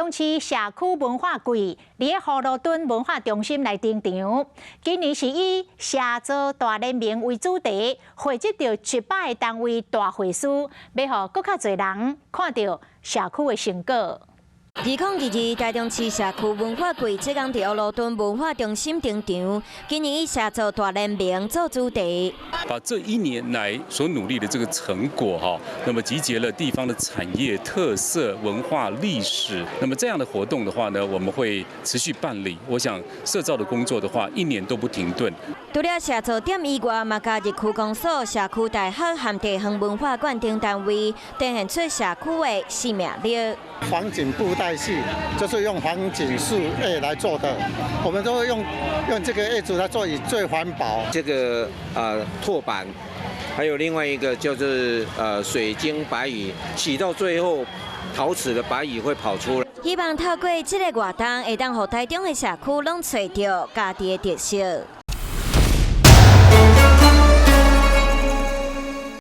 中市社區文化季佇個葫蘆墩文化中心來登場。今年是以社造大聯盟為主題，匯集著100個單位大會師，欲予閣較濟人看著社區的成果。2022台中市社區文化季，這工佇烏羅墩文化中心登場。今年以社造大聯盟做主題，把這一年來所努力的這個成果哈，那麼集結了地方的產業特色、文化歷史，那麼這樣的活動的話呢，我們會持續辦理。我想社造的工作的話，一年都不停頓。除了社造店以外，嘛加入區公所、社區大學和地方文化館等單位，展現出社區的生命力。黃槿布袋戲就是用黃槿樹葉來做的，我們都會用這個葉子來做，以最環保。這個拓板，還有另外一個就是水晶白魚，洗到最後陶瓷的白魚會跑出來。希望透過這個活動，會當予台中的社區攏揣著家己的特色。